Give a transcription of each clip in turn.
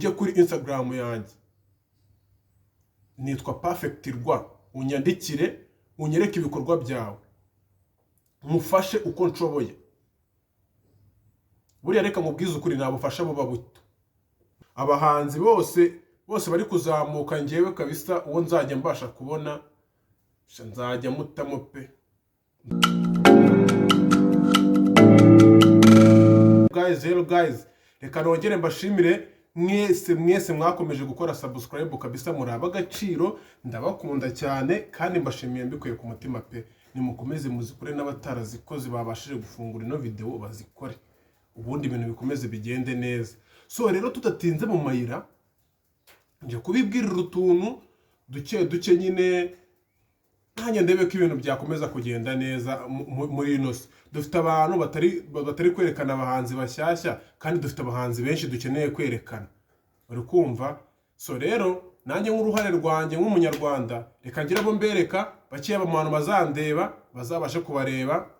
Ujye kuri Instagram yanjye, nitwa Perfect Rwa, unyandikire, unyereke ibikorwa byawe, mufashe uko nshoboye. Buriya reka mubwize ukuri, nta bufasha buba buto. Abahanzi bose bose bari kuzamuka, ngewe kabisa uwo nzajya mbasha kubona nzajya mutamo pe. Guys, hello guys, reka nongere mbashimire mwese mwese mwakomeje gukora subscribe kabisa, muri ab'agaciro, ndabakunda cyane kandi mbashimiye mbikuye ku mutima pe. Nimukomeze muzikore, n'abatarazikoze babashije gufungura ino video bazikore, ubundi ibintu bikomeze bigende neza. So rero tudatinze mu mayira, nje kubibwirira utuntu duke duke nyine, nanjye ndebe ko ibintu byakomeza kugenda neza muri ino si. Dufite abantu batari kwerekana abahanzi bashyashya, kandi dufite abahanzi benshi dukeneye kwerekana, uri kumva? So rero nanjye nk'uruhare rwanjye nk'umunyarwanda, reka ngire abo mbereka bakeya mu bantu bazandeba, bazabashe kubareba.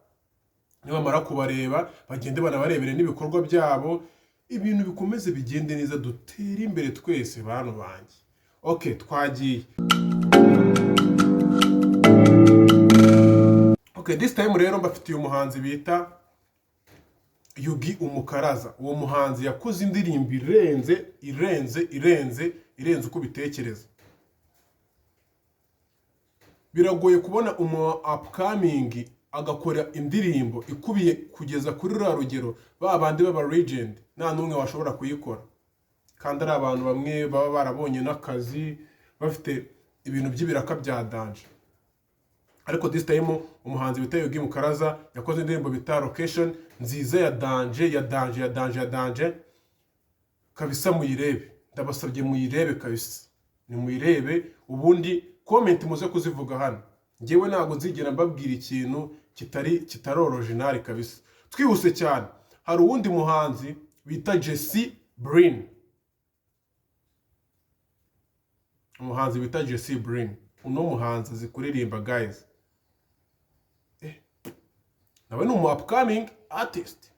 Nibamara kubareba bagende banabarebere n'ibikorwa byabo, ibintu bikomeze bigende neza, dutere imbere twese bantu banjye. Okay, twagiye. Okay, this time rero mbafitiye umuhanzi bita Yugi Umukaraza. Uwo muhanzi yakoze indirimbo irenze irenze irenze irenze uko ubitekereza. Biragoye kubona umu upcoming agakora indirimbo ikubiye kugeza kuri ruriya rugero ba bandi b'aba legend nta n'umwe washobora kuyikora, kandi ari abantu bamwe baba barabonye n'akazi, bafite ibintu by'ibiraka bya danger. Ariko this time umuhanzi bita Yugi Mukaraza yakoze indirimbo bita Location, nziza ya danger, ya danger, ya danger, ya danger kabisa. Muyirebe, ndabasabye muyirebe kabisa, nimuyirebe, ubundi comment muze kuzivuga hano. Ngewe ntabwo nzigera mbabwira ikintu kitari original kabisa. Twihuse cyane, hari uwundi muhanzi bita Jesse Brin. Umuhanzi bita Jesse Brin, uno muhanzi azi kuririmba guys, nawe ni umu upcoming artist,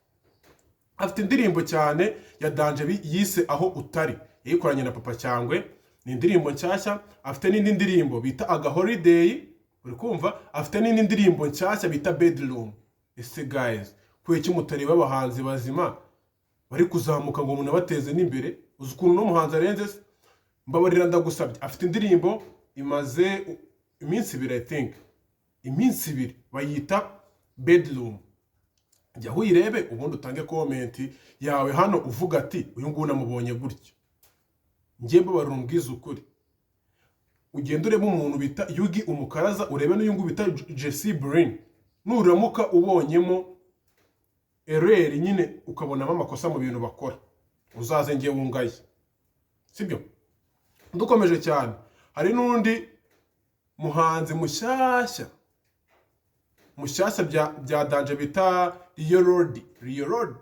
afite indirimbo cyane ya danger yise Aho Utari, yayikoranye na Papa Cyangwe, ni indirimbo nshyashya. Afite n'indi ndirimbo bita Aga Holiday, uri kumva? Afite n'indi ndirimbo nshyashya bita Bedroom. Ese guys, kubera iki mutareba abahanzi bazima bari kuzamuka ngo munabateze n'imbere? Uzi ukuntu uno muhanzi arenze se? Mbabarira ndagusabye. Afite indirimbo imaze iminsi ibiri, I think iminsi ibiri, bayita Bedroom. Jya uyirebe ubundi utange comment yawe hano uvuga ati uyu nguyu namubonye gutya. Njye mbabarira umbwize ukuri, ugende urebe umuntu bita Yugi Umukaraza, urebe n'uyu nguyu bita Jesse Brin. Nuramuka ubonyemo error nyine, ukabonamo amakosa mu bintu bakora, uzaze njye wungaye, sibyo? Dukomeje cyane, hari n'undi muhanzi mushyashya mushyashya bya danger bita Riyo Road. Riyo Road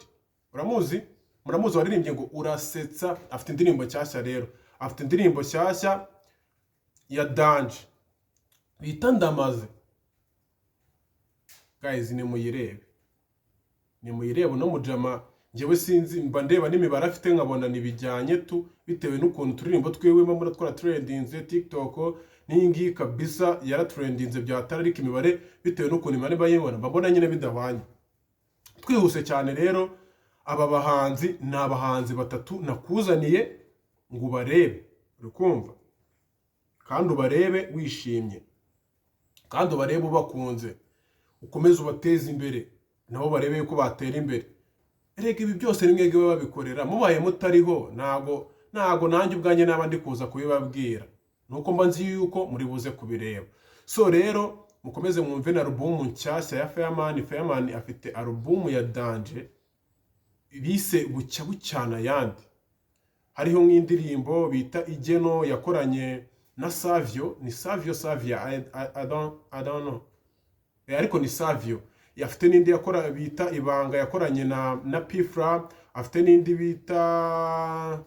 uramuzi? Muramuzi, waririmbye ngo urasetsa. Afite indirimbo nshyashya rero, afite indirimbo nshyashya ya danger bita Ndamaze. Guys, nimuyirebe, nimuyirebe. Uno mujama njyewe sinzi, mba ndeba n'imibare afite nkabona ntibijyanye tu, bitewe n'ukuntu turirimbo twiwe mba mbona twaratrendinze TikTok, n'iyi ngiyi kabisa yaratrendinze byatara, ariko imibare, bitewe n'ukuntu imibare mba yibona, mba mbona nyine bidahwanye. Twihuse cyane rero, aba bahanzi ni abahanzi batatu nakuzaniye ngo ubarebe, uri kumva? Kandi ubarebe wishimye, kandi ubarebe ubakunze, ukomeze ubateze imbere, nabo barebe yuko batera imbere. Erega ibi byose ni mwebwe babikorera, mubaye mutariho ntago nanjye ubwanjye naba ndi kuza kubibabwira, nuko mba nzi yuko muri buze kubireba. So rero mukomeze mwumve na alubumu nshyashya ya Fireman. Fireman afite alubumu ya danger bise Bucya Bucyana Ayandi, hariho nk'indirimbo bita Igeno yakoranye na Savio, ni Savio, Savia, I don't know, ariko ni Savio. Afite n'indi yakora bita Ibanga yakoranye na Pfla, afite n'indi bita,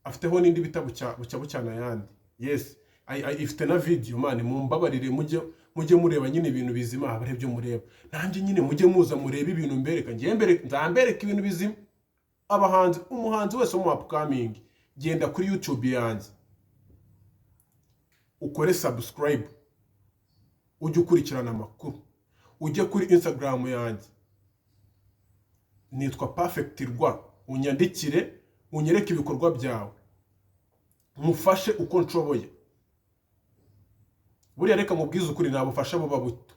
afiteho n'indi bita Bucya Bucyana Ayandi. Yes, ifite na video man, mumbabarire mujye Mujye mureba nyine ibintu bizima, aba ari byo mureba. Nanjye nyine mujye muza murebe ibintu mbereka. Ngiye mbere nzambereka ibintu bizima. Abahanzi, umuhanzi wese wo mu upcoming, genda kuri YouTube yanjye ukore subscribe, ujye ukurikirana amakuru. Ujye kuri Instagram yanjye, nitwa Perfect Rwa, unyandikire, unyereke ibikorwa byawe, mufashe uko nshoboye. Buriya reka mubwize ukuri, nta bufasha buba buto.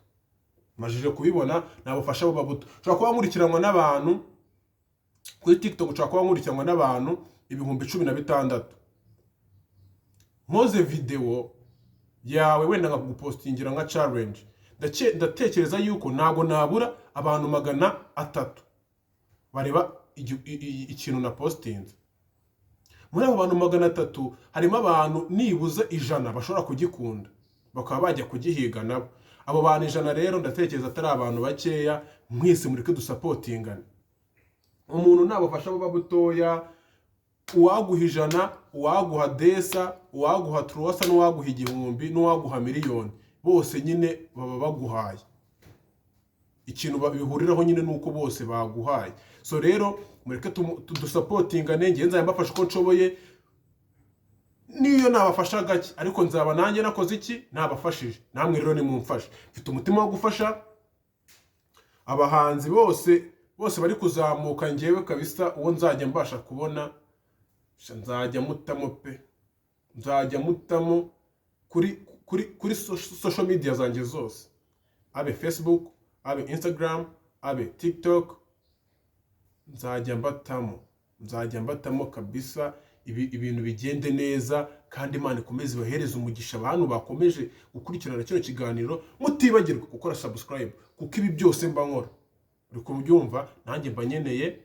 Majije kubibona, nta bufasha buba buto. Ushobora kuba nkurikiranwa n'abantu kuri TikTok, ushobora kuba nkurikiranwa n'abantu 16,000. Nkoze videwo yawe, wenda nkakugupostingira nka challenge, ndatekereza yuko ntabwo nabura abantu 300 bareba ikintu na postinze. Muri abo bantu 300 harimo abantu nibuze 100 bashobora kugikunda, bakaba bajya kugihiga nabo. Abo bantu 100 rero ndatekereza atari abantu bakeya. Mwese mureke dusupportingane. Umuntu nabufasha buba butoya. Uwaguha 100, uwaguha 200, uwaguha 300, n'uwaguha 1000, n'uwaguha miliyoni, bose nyine baba baguhaye ikintu. Bihuriraho nyine ni uko bose baguhaye. So rero mureke dusupportingane. Ngewe nzajya mbafasha uko nshoboye, niyo nabafasha gake, ariko nzaba nanjye nakoze iki? Nabafashije. Namwe rero nimumfashe. Mfite umutima wo gufasha abahanzi bose bose bari kuzamuka. Ngewe kabisa uwo nzajya mbasha kubona, sha, nzajya mutamo pe, nzajya mutamo kuri social media zanjye zose, abe Facebook, abe Instagram, abe TikTok, nzajya mbatamo, nzajya mbatamo kabisa. Ibi ibintu bigende neza, kandi Imana ikomeze ibahereze umugisha, abantu bakomeje gukurikirana kino kiganiro. Mutibagirwa gukora subscribe, kuko ibi byose mba nkora, uri kubyumva, nanjye mba nkeneye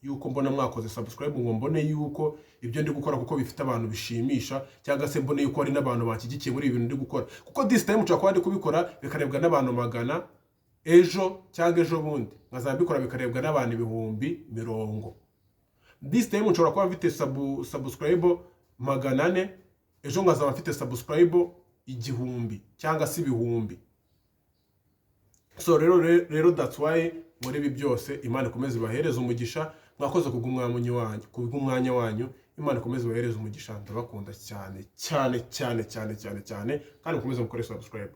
yuko mbona mwakoze subscribe, ngo mbone yuko ibyo ndi gukora kuko bifite abantu bishimisha, cyangwa se mbone yuko hari n'abantu banshyigikiye muri ibi bintu ndi gukora. Kuko this time nshobora kuba ndi kubikora bikarebwa n'abantu 100, ejo cyangwa ejo bundi nkazaba mbikora bikarebwa n'abantu 40,000. This time nshobora kuba mfite subscribe 400, ejo nkazaba mfite subscribe 1000 cyangwa se ibihumbi. So rero that's why muri ibi byose. Imana ikomeze ibahereze umugisha. Mwakoze kubw'umwanya wanyu, kubw'umwanya wanyu. Imana ikomeze ibahereze umugisha. Ndabakunda cyane cyane cyane cyane cyane cyane, kandi mukomeze mukore subscribe.